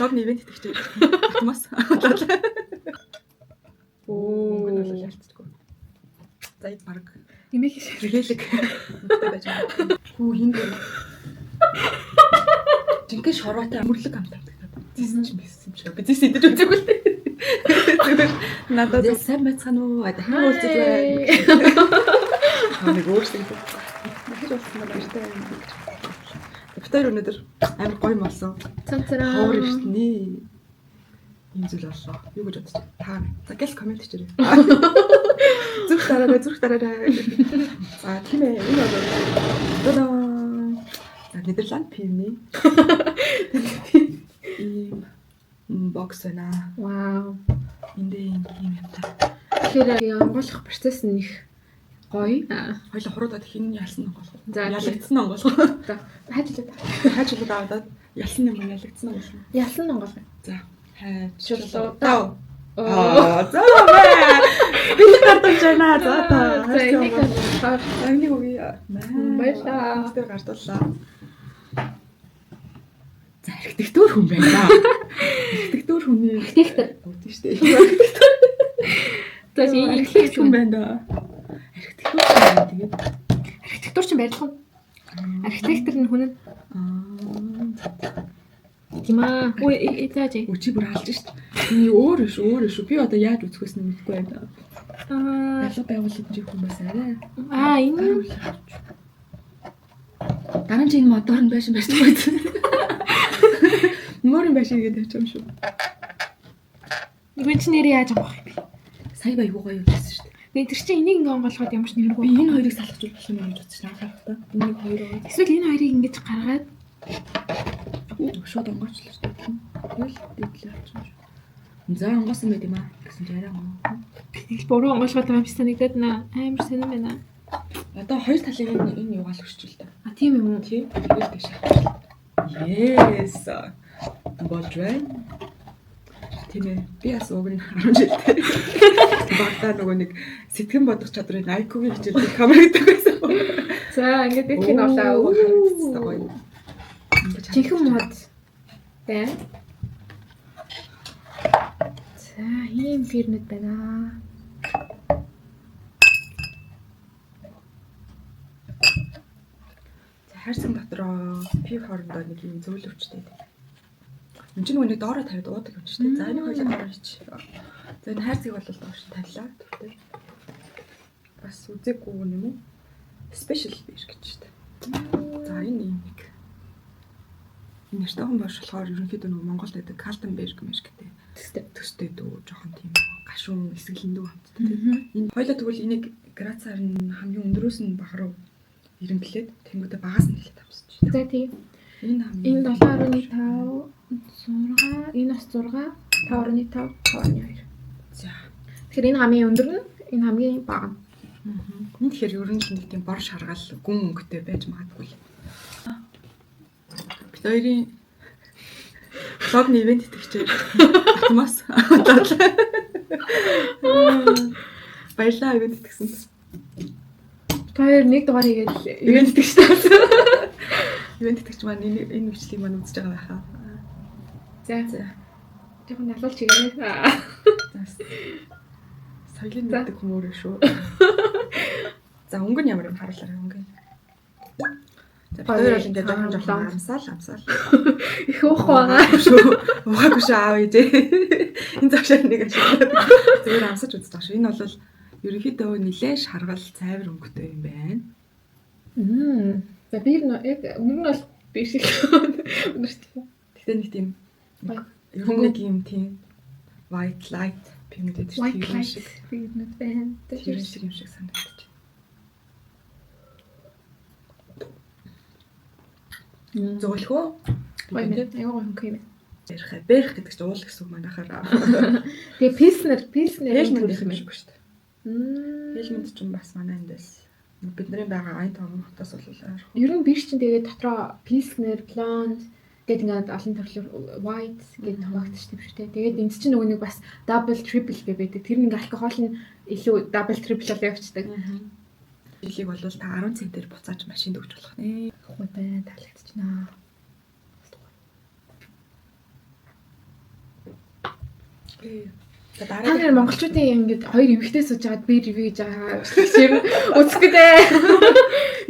Логны ивент итгэж Атмос. Оо. Өнгө нь бол ялцдаггүй. За энэ баг Энийг рэлэг байж байна. Хүү хин дээр. Жинхэнэ шороотой мөрлөг амт тавьдаг. Зис ч байсан юм шиг. Би зис идэж үзээгүй л дээ. Зүгээр надад сайн байцгаана уу? Дахин уулзаж байна. Нэг өөрсдөө. Дахиж уулзсан ба баяртай байна гэж. Бид хоёр өнөөдөр амар гоё юм болсон. Цанцараа. Ховор эртний ийм зүйл боллоо. Юу гэж бодож байна? Та за гэл комент хийчээрэй. Зүрх дараарай, зүрх дараарай. За тийм ээ. Энэ бол Та-даа. За Нидерланд пивний ийм бокс байна. Вау. Эндээ ийм юмтай. Тэгэхээр онгойлгох процесс нь их гоё. Хоёлаа хуруудаад хин ялсан онгойлгох. За, Ялагдсан онгойлгох. За, хайчлаа. Хайчлаад аваад ялсан юм ялагдсан онгойлгох. Ялсан онгойлгох. За Хайчлаа. хайчлаа. Оо. Аа, за бай. Би гардуулж байна. За та. За, энийг болохоор За энийг өгье. Баярлалаа. Тэр гардууллаа. За архитектур хүн байна. Архитектур хүний архитектор. Үгүй шүү дээ. За, энэ архитектур хүн байна да. Архитектур хүн байна тэгээд. Архитектур чинь барилга. Архитектор нь хүн нь Аа. тийм аа. Үгүй за жи. Үгүй чи бүр алж шүү дээ. Миний өөр шүү, өөр шүү. Би одоо яаж үзэхээс нь мэдэхгүй байна. Аа, Ялга байгууллагын хүн бас арай. аа энэ Дараа нь чи энэ мотор нь байшин барьсан байсан. Морин байшин гэдэг тавьчих юм шүү. үгүй чи нэрээ яаж онгох юм бэ? Сая ба айгуу гоё юм байсан шүү дээ. Би тэр чинь энийг ингээ онгойлгоход ямар ч нэргүй. Би энэ хоёрыг салгаж болох юм гэж бодсон анхаарахтаа. Энийг хоёр байгаа. Эсвэл энэ хоёрыг ингэж гаргаад Шууд онгоочлоо шүү дээ. Тэгэл дэдлээ авчих юм шүү. За онгоосон байт юм аа гэсэн чи арай онгоо. тэгэл буруу онгойлгоод байгаа юм шиг санагдаад наа. Амар сонирн байна. Одоо хоёр талыг энэ энэ югаал өсч л та. А тийм юм уу? Тий. Тэгэл тийш авчихлаа. Yes. Болж байна. Тийм ээ. Би бас уг нь 10 жилдээ. Багтаа нөгөө нэг сэтгэн бодох чадрын IQ-гийн хичээлийг хамрагддаг байсан. За ингээд дэтлэг нь орлаа. Оо, харагдсан гоё. Ингэж Жинхэнэ мод байна. За, ийм фирмэд байна. За, хайрцаг дотроо пив хоорондоо нэг юм зөөлөвчтэй байдаг. Энд чинь нөгөө нэг доороо тавиад уудаг юм чинь. За энийг хоёлаа доороо хийчих. За энэ хайрцгийг бол доош нь тавилаа. Түртэй. Бас үзээгүй юм уу? Special beer гэж шүү дээ. За энэ ийм нэг. Энэ нэртэйхэн бош болохоор ерөнхийдөө нөгөө Монголд байдаг Kaltenberg мэрэгтэй Төстэй. төстэй дүү жоохон тийм гашуун эсгэлэндүү хамттай. Энэ хоёлаа тэгвэл энийг Грацаар нь хамгийн өндрөөс нь баг руу ирэнглээд тэнгуүдэ багаас нь эхлээд авсаж. За тийм. Энэ хамгийн Энэ 7.5 6, энэ бас 6, 5.5, 5.2. За. Тэгэхээр энэ хамгийн өндөр нь, энэ хамгийн бага нь. Энэ тэгэхээр ер нь л нэг тийм бор шаргал гүн өнгөтэй байж магадгүй л. Бид хоёрын блогны ивент итгэгчээр Атмос удаалаа. Баярлалаа ивент итгэсэнд. Та хоёр нэг дугаар хийгээл Ивент итгэгчтэй болсон. Ивент итгэгч маань энэ бичлэгийг маань үзэж байгаа байхаа. За. За. Жохон налуулж хийгээрэй. За. Соёлын За. мэддэг хүмүүрээ шүү. За өнгө нь ямар юм харуулаарай өнгө. нь. За бид хоёр бол ингээд жоохон жоохон амсаал амсаал. Их уухгүй байгаа. Шүү. Уугаагүй шүү аав ээжээ. Энэ завшаа нэг ашиглаад зүгээр амсаж үзэж байгаа шүү. Энэ бол ерөнхийдөө нилээ шаргал цайвар өнгөтэй юм байна. Мм. За би яг өмнө нь бол би шиг өнөрт. Гэтэ нэг тийм Гоё. ер нь нэг юм тийм white light пимэд гэдэг White чинь light шиг бирнүүд байна. тэр шиг юм шиг санагдчих. Зөөлхөө. Гоё юм. Аюу гоё хөнгө юм. Бэрх. Бэрх гэдэг чинь уул гэсэн үг манайхаар. Тэгээ пилснер, пилснер Хелмэнд юм юм шиг шүү дээ. Мм. Хелмэнд ч бас манай эндээс бидний байгаа айн тоон хотоос бол ойрхон. Ер нь бир чинь тэгээ дотроо пилснер, блонд, Гэт ингээд олон төрлөөр white гэд хуваагдчихдаг юм шиг те. Тэгээд энд чинь нөгөө нэг бас double triple гэ байдаг. Тэр нэг алкогол нь илүү double triple болоо явчихдаг. Жилийг бол та 10 центээр буцааж машинд өгч болох нэ. Гоё байна, таалагдчихна. За Та дараа нар монголчуудын ингээд хоёр эмэгтэй сууж байгаад би review хийж байгаа бичлэг ер нь үзэх гэдэг.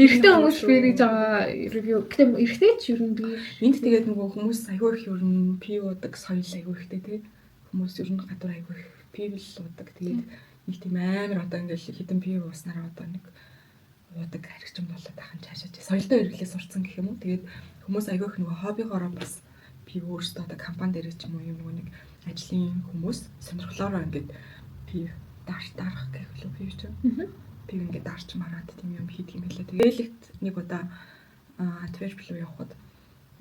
Эрэгтэй хүмүүс би хийж байгаа review. Гэтэ эрэгтэй ч ер нь би энд тэгээд нөгөө хүмүүс айгүй их ер нь пив уудаг соёл айгүй ихтэй тий. Хүмүүс ер нь гадуур айгүй их пив л уудаг. Тэгээд нэг тийм амар одоо ингээл хідэн пив ууснараа одоо нэг уудаг харигчин болоод ахын цаашаа соёлтой хэрэглээ сурцсан гэх юм уу. Тэгээд хүмүүс айгүй их нөгөө хоббигоороо бас пив өөрсдөө одоо компани дээр ч юм уу юм нөгөө нэг ажлын хүмүүс сонирхлоороо ингээд пив дарах гэх лөө пив ч юм. Пив ингээд дарч мараад тийм юм хийдэг юм хэлээ. Тэгээд нэг удаа Антверп руу явхад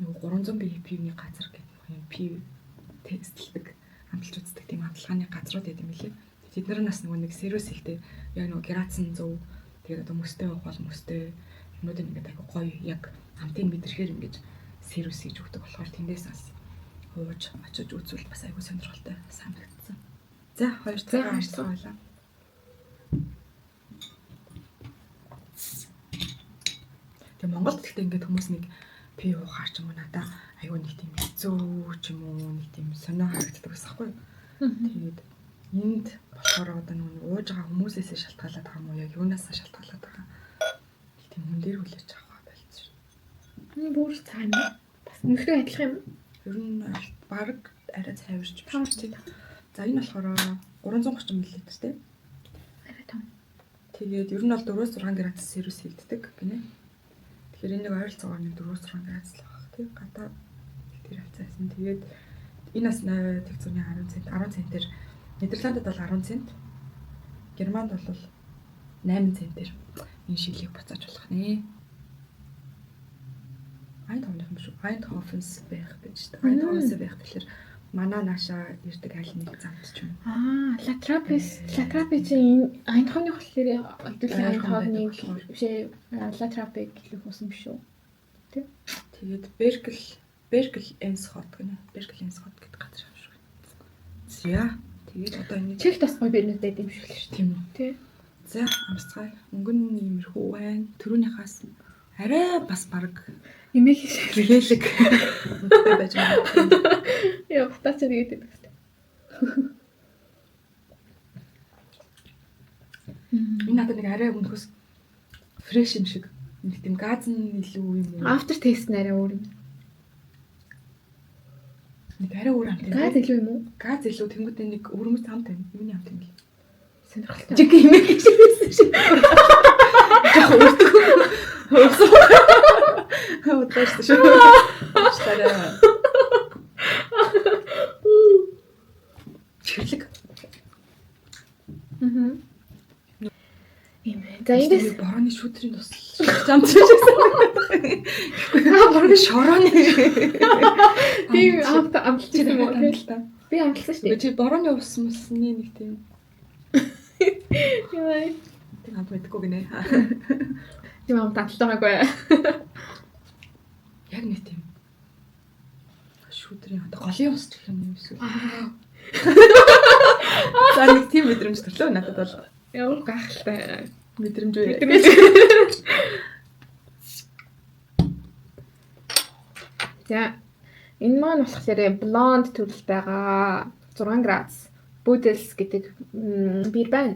нөгөө 300 бие пивний газар гэдэг юм пив тестлдэг, амталж үздэг тийм амталгааны газрууд байд юм лээ. Тэд нар нас нөгөө нэг сервис ихтэй яг нөгөө грацсан зөв тэгээд одоо мөстэй явах бол мөстэй юмнууд ингээд айгу гоё яг амтыг мэдрэхээр ингэж сервис хийж өгдөг болохоор тэндээс бас ууж очиж үзвэл бас айгу сонирхолтой санагдсан. За хоёр За, дахь харьцаа байлаа. Тэгээ Монголд гэхдээ ингээд хүмүүс нэг пив уухаар ч юм уу надаа айгүй нэг тийм хэцүү ч юм уу нэг тийм сонио харагддаг байсан хгүй юу. Тэгээд энд болохоор одоо нөгөө ууж байгаа хүмүүсээсээ шалтгаалаад байгаа юм уу яг юунаасаа шалтгаалаад байгаа. Нэг тийм хүн дээр хүлээж авах байлцсан шүү. бүр цаана. Бас нөхрөө адилхан юм. Ер нь бараг арай цайварч Цайварч. биш. За энэ болохоор 330 мл тий. Арай том. Тэгээд ер нь бол 4-6 градус сервис хийгддэг гинэ. Тэгэхээр энэ нэг ойролцоогоор нэг 4-6 градус л байх тий. Гадаа тэр хавцаасан. Тэгээд энэ бас 0.10 цент 10 центээр Нидерландд бол 10 цент. Германд бол 8 центээр энэ шилийг буцааж болох нэ. Eindhoven юм шүү. Eindhovenс байх гэж шүү дээ. Eindhovenс байх гэхэлэр манай наашаа ирдэг аль нэг замд ч юм. Аа, Латрапис, Латрапи чинь энэ Айнховны болохоор хэдүүлээ Ойрхон Айнховны байдаг болохоор. биш ээ, Латрапи гэх усан биш үү? Тэгээд Беркл Энсхот гэнэ. Беркл Энсхот гэдэг газар юм шиг. За тэгээд одоо энэ Чехт бас гоё бирнүүд байд юм шиг л шүү тийм үү. дээ. Тэ. За амсцгаая. Өнгөн нь иймэрхүү байна. Төрүүнийхээс арай бас баг Имэх шиг. гэрээлэг өнгөтэй байж магадгүй. Яа, батаач тэгээд байдаг хэвээр. Энэ надад нэг арай өнөхөс фреш юм шиг. Нэг тийм газ нь илүү юм уу? After taste нь арай өөр юм. Нэг арай өөр амт юм. Газ илүү юм уу? Газ илүү тэнгуүтээ нэг өвөрмөц амт юм. Юуны амт юм бэ? Сонирхолтой. Жиг имэх гэж байсан шиг. Жохо өртөг. Өвсөн. Удлаач шүү. Уучлаарай. Чиглэг. Мгм. Ийм ээ. За эндээс борооны шүүтрийн тусал амт шиг санагдах. аа борооны шорооны. тийм амт амталсан юм уу? Амт л та. Би амталсан шүү Үгүй чи борооны ус мусны нэг тийм дээ. Яа. тийм амт мэдгүй гинэ. Тийм амт амтлагаагүй. Яг нэг тийм шүүтрийн одоо голын ус гэх юм уу эсвэл. За нэг тийм мэдрэмж төрлөө надад бол Ямар гайхалтай. мэдрэмж үү. Мэдрэмж. За энэ маань болохоор блонд төрөл байгаа. 6 градус. Бүдэлс гэдэг бир байна.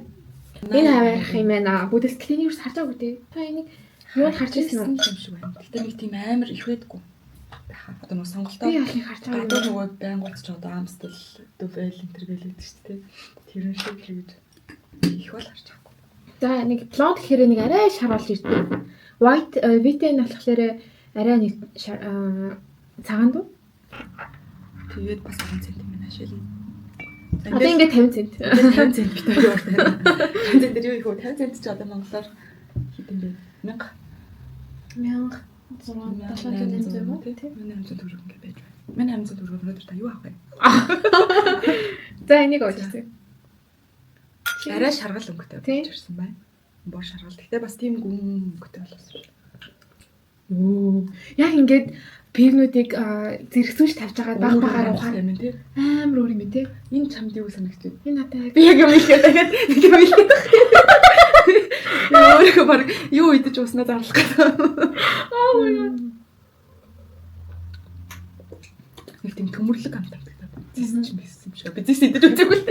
Энэ хаваарах юм байна. Бүдэлс гэхний юус харж байгаагүй те. Та энийг юунд харж ирсэн үү? юм шиг байна. Гэтэ нэг тийм амар их байдаггүй. Байхаа. Одоо нөгөө сонголтоо Би алыг харж гадуур байгаагүй. нөгөө байнгут ч одоо Амстел, Дүбэл энэ төр гэлээд шүү дээ. Тэрэн шиг л гэж их бол харж байгаагүй. За нэг блонд гэхээр нэг арай шар болж ирдэг. White витэ нь болохоор арай нэг шар цагаан дуу. Тэгээд бас 10 цент юм байна шилнэ. За Одоо ингээд 50 цент. 50 цент бит хоёр урт. 50 цент дээр юу их вэ? 50 цент чи одоо монголоор хэд юм бэ? 1000 1000 6 7 800 юм уу? Тий. 1800 төгрөг ингээд байж байна. 1800 төгрөг өнөөдөр та юу авах вэ? За энийг ойлгосон. Арай шаргал өнгөтэй Тий. болж ирсэн байна. Бор шаргал. Гэтэ бас тийм гүн өнгөтэй болсон шүү. Өө. Яг ингээд пивнүүдийг зэрэгцүүлж тавьж байгаа баг багаар уухаар юм тий. Амар өөр юм тий. Энэ чамд юу санагдчих вэ? Энэ надад яг би яг юм хэлээ дахиад нэг юм хэлээ. Яа өөрөө баг юу идэж ууснаа зарлах гэдэг. Oh my god. Нэг тийм төмөрлөг амт амтагдаад. Зис ч юм байсан юм шиг. Би зис идэж үзээгүй л.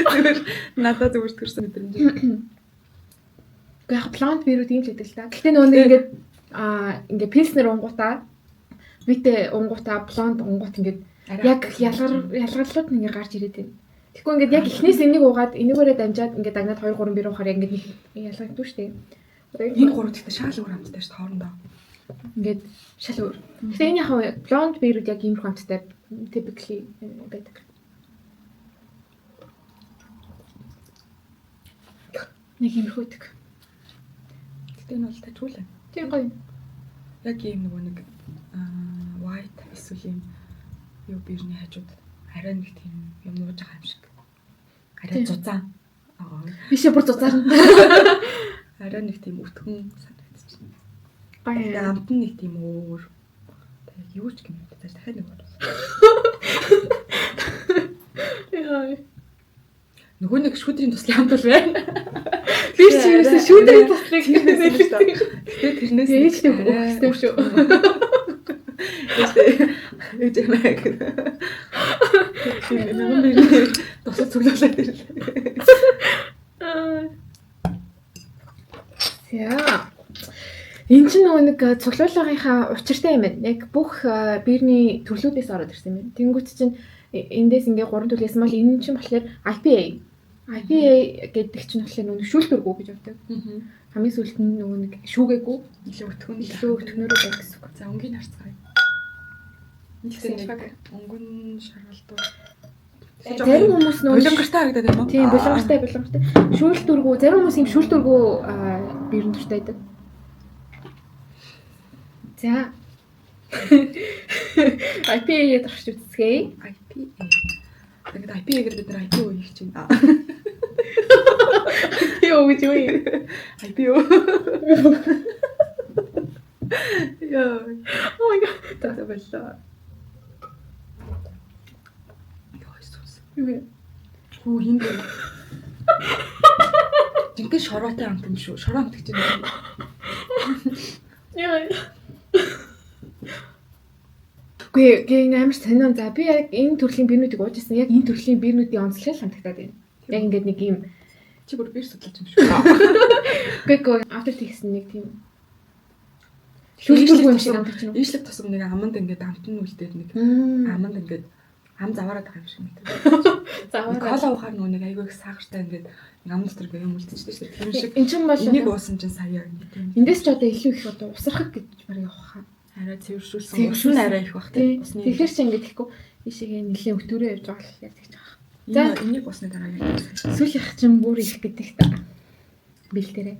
Зүгээр надад зүгээр төрсөн мэдрэмж. Гэхдээ яг blonde beer-үүд ийм л байдаг л та. Гэхдээ нөгөө нэг ингээд ингээд пилснер унгуудаа витэ унгуудаа blonde унгууд ингээд яг ялгарлууд нь ингээд гарч ирээд байна. Тэгэхгүй ингээд яг эхнээс энийг уугаад энэгээрээ дамжаад ингээд дагнаад 2 3 бир уухаар ингээд нэг ялгагддаг шүү дээ. Энэ гурав гэхдээ шал өөр амттай шүү дээ хоорондоо. Ингээд шал өөр. Гэхдээ энэ яг blonde beer-үүд яг иймэрхүү амттай typically байдаг. Нэг иймэрхүү байдаг. Гэхдээ энэ бол тажгүй л. Тийм гоё. Яг ийм нөгөө нэг white эсвэл ийм юу бирний хажууд арай нэг тийм юм ууж байгаа юм шиг. Арай зузаан. Бишээ бүр зузаан. Арай нэг тийм өтгөн санагдчихна. Гоё. Тэгээ амт нь нэг тийм өөр. Тэгээ юу ч гэмээр цааш дахиад нэг оруулах. Яа. Нөгөө нэг шүүдрийн туслын амт бол байна. Би ч ерөөсөө шүүдрийн туслыг нэлээд. Гэтэ тэрнээс ээж нэг өгөх юм шүү. Ээж эмээ гэх. Тэр тусад цуглуулад ирлээ. За. Энэ чинь нөгөө нэг цуглуулгынхаа учиртай юм байна. Яг бүх бирний төрлүүдээс ороод ирсэн юм байна. Тэнгүүт чинь эндээс ингээ 3 төрлөөс мал энэ чинь болохоор IPA. IPA гэдэг чинь болохоор нөгөө шүүлтүргүү гэж боддог. Хамгийн сүүлд нь нөгөө нэг шүүгээгүй илүү өтгөн илүү өтгөнөрөө байх гэсэн үг. За өнгийг харцгаая. Нэг өнгөн шаргалдуу. Зарим хүмүүс нөгөө булангартай харагдаад байна уу? Тийм, булангартай, булангартай. Шүүлтүргүү, зарим хүмүүс юм шүүлтүргүү бирэн дуртай байдаг. За. IPA дарч үзцгээе. IPA. Тэгээд IPA-гээр бид нар IPO хийх чинь. IPO гэж юу юм? IPO. Яа. Oh my god. За боллоо. Яа, Иесус. Юу вэ? Хүү хин дээр. Жинхэнэ шороотой амт юм шүү. Шороо амт гэж байна. Яа. Үгүй энэ амар сонин. За би яг энэ төрлийн бирнүүдийг ууж ирсэн. Яг энэ төрлийн бирнүүдийн онцлог л хамтагдаад байна. Яг ингээд нэг юм чи бүр бир судлаач юм шүү. Үгүй after taste нэг тийм шүүлтүүргүй юм шиг амтагч нь. Ийшлэг тусам нэг аманд ингээд амт нь үлдээд нэг аманд ингээд ам заваараад байгаа юм шиг мэт. Заваараад. Кола уухаар нөгөө нэг айгүй их сахартай ингээд ам дотор ингээд юм үлдчихдэг шүү дээ. Тэр шиг. Энд чинь бол энийг уусан чинь сая нэг тийм. Эндээс ч одоо илүү их одоо усрахаг гэж барыг явах хаа. Арай цэвэршүүлсэн. Ус нь арай их бах тийм. Тэгэхээр чи ингээд тэгэхгүй ийшээгээ нэлээд өтөрөө явж байгаа л яг тэгж байгаа. За энийг усны дараа яг. Сүүлийнх чинь бүр их гэдэг та. Бэлтээрээ.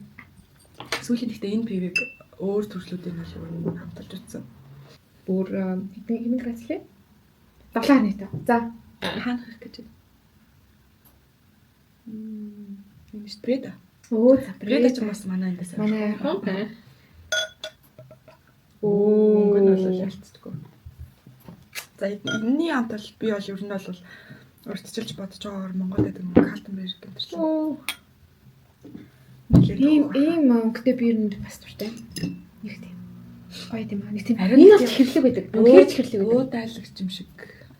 Сүүлийн гэхдээ энэ пивийг өөр төрлүүдийн бол ер нь хамталж утсан. Бүр хэдэн градус лээ? 7.5. За хаана хэрэг гэж байна? Энэ шүү Бреда. Өө за Бреда ч бас манай эндээс. Манай яахан. Өнгө нь бол ялцдаггүй. За энэний амт бол би бол ер нь бол урьдчилж бодож байгаагаар Монголд байдаг нэг Калтенберг гэдэг чинь. Ийм өнгөтэй бирэнд бас дуртай. Нэг тийм. Гоё тийм аа. Нэг тийм. Энэ бол чихэрлэг байдаг. Үнэхээр чихэрлэг байдаг. Өө дайлагч юм шиг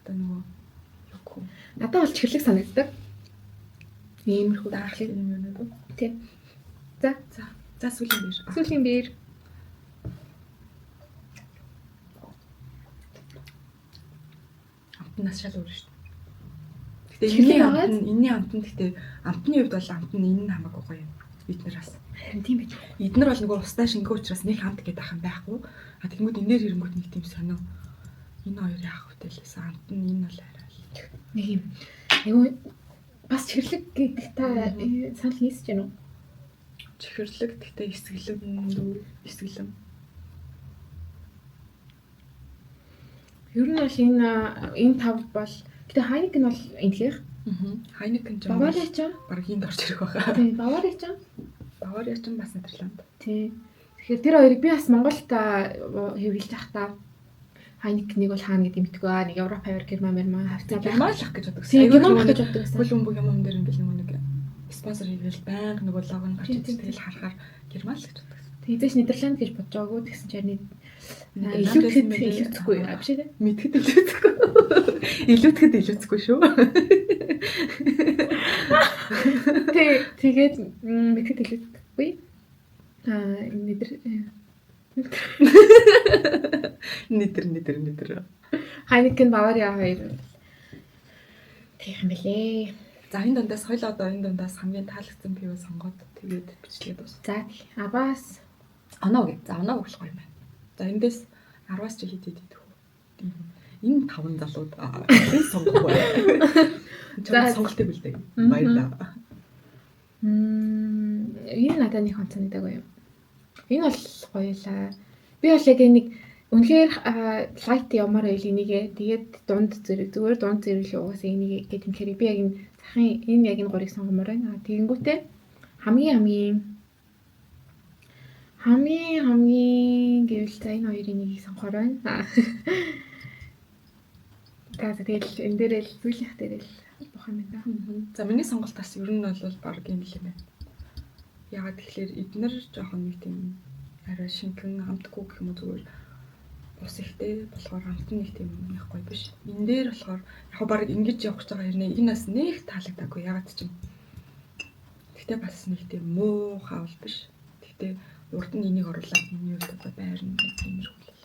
одоо нөгөө юу гэх вэ? Надад бол чихэрлэг санагддаг. Иймэрхүү даахлын юм юм уу? Тийм. За. За. За сүүлийн бир. Сүүлийн бир. Амт нь нас шал өөр шүү дээ. Гэтэ энэний амт нь гэтэ амтны хувьд бол амт нь энэ нь хамаагүй гоё юм. Бид нар бас харин тийм байж. Эднэр бол нөгөө устай шингэн учраас нэг амт гэдэг ах юм байхгүй. А тэгмүүд энээр ирэнгүүт нэг тийм сонио. Энэ хоёр яах вэ лээсэн амт нь энэ бол арай л нэг юм. Айгүй бас чихэрлэг гэдэг та санал нийсэж байна уу? Чихэрлэг гэтэ эсгэлэм дүү эсгэлэм. Ер нь бол энэ тав бол гэтэ Heineken бол энэхийнх. Heineken ч Бавариа ч баг энд орж ирэх байхаа. Тийм, Бавариа ч Бавариа ч бас Нидерланд. Тийм. Тэгэхээр тэр хоёрыг би бас Монголд хэвлэж байхдаа Heineken-ийг бол хаана гэдэг мэдгүй аа. Нэг Европ хавар Герман Герман хавцаа байх. Герман л ах гэж боддог. Тийм, Герман байх гэж боддог гэсэн. Хөл өмбөг юм юм дээр ингээл нөгөө нэг спонсор хийгээл байнга нөгөө лого нь гарч ирдэг. Тэгэл харахаар Герман л гэж боддог. Тэгзээш Нидерланд гэж бодож байгаагүй тэгсэн чинь Нидерланд илүүтгэд байсан байлээ. илүүцэхгүй аа биш ээ. Мэдхэд илүүцэхгүй. Илүүтгэд илүүцэхгүй шүү. Тэг тэгээд мэдхэд илүүцэхгүй. Аа Нидер Нидер нидер нидер. Heineken Bavaria хоёр тийм юм бэлээ. За энэ дундаас хоёул одоо энэ дундаас хамгийн таалагдсан пиво сонгоод тэгээд бичлэгээ дуус. За тий. Абаас Оноо гэ. За оноо өгөх гоё юм байна. За эндээс 10-аас чи хэд хэд идэх үү? Энэ таван залууд энэ сонгох бай. За. Чам сонголтыг үлдээ. Баярлалаа. Энэ надад нэг онцон нэгдээгүй юм. Энэ бол гоё лаа. Би бол яг нэг үнэхээр лайт явмаар байл энийгээ. Тэгээд дунд зэрэг зүгээр дунд зэрэг л угаасаа энийгээ гэх тэмхээр би яг энэ захын энэ яг энэ гурыг сонгомоор байна. Тэгэнгүүтээ хамгийн хамгийн хамгийн хамгийн гэвэл за энэ хоёрын нэгийг сонгохоор байна. За тэгэл энэ дээрээ л зүйлийнх дээрээ л бох юм байна. За миний сонголт бас ер нь бол баг юм л юм байна. Яагаад тэгэхээр эднэр жоохон нэг тийм арай шингэн амтгүй гэх юм уу зүгээр ус ихтэй болохоор амт нь нэг тийм их гоё биш. Энэ дээр болохоор яг баг ингэж явах гэж байгаа хэрнээ энэ бас нэг таалагдаагүй. Яагаад ч юм. Гэхдээ бас нэг тийм муу хаал биш. Гэхдээ урд нь энийг оруулаад миний хувьд одоо байрна гэх тиймэрхүү л.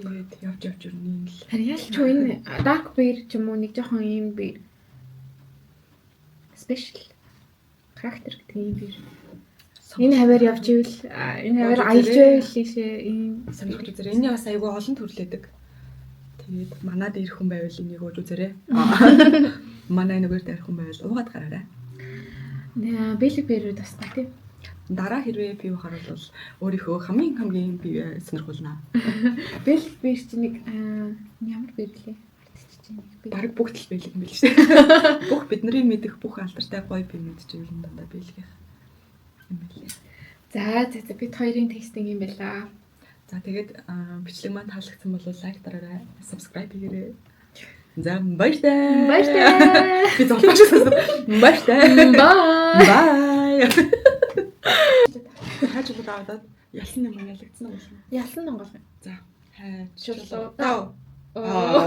Тэгээд явж явж ер нь юм л. Харин ялч юу энэ dark beer ч юм уу нэг жоохон ийм beer special character гэдэг ийм beer. Энэ хаваар явж ивэл энэ хаваар Явж аялж үзээрэй. байвал ийшээ ийм сонирхож үзээрэй. Эний бас айгүй олон төрлөдөг. Тэгээд манад ирэх хүн байвал энийг ууж үзээрэй. Манай нүгээр дайрах хүн байвал уугаад гараарай. Нэ бэлэг beer-үүд бас гоё тийм. Дараа хэрвээ пиво харуул өөрийнхөө хамгийн хамгийн пиво сонирхуулнаа. Бэлэг beer чинь нэг ямар beer лээ? Мартчихжээ нэг beer. Бараг бүгд л бэлэг юм байл шүү дээ. Бүх бидний мэдэх бүх алдартай гоё пивнүүд чинь ер нь дандаа бэлгийнх юм байлээ. За за за бид хоёрын tasting юм байла. За тэгээд бичлэг маань таалагдсан бол лайк дараарай, subscribe хийгээрэй. За баяртай. Баяртай. Би золбооч. Баяртай. Bye. Bye. Хайжуулаад аваад ялсан юм ялагдсан уу? Ялсан Монгол. За хайжуулаад. Чулуу. Тав. Оо.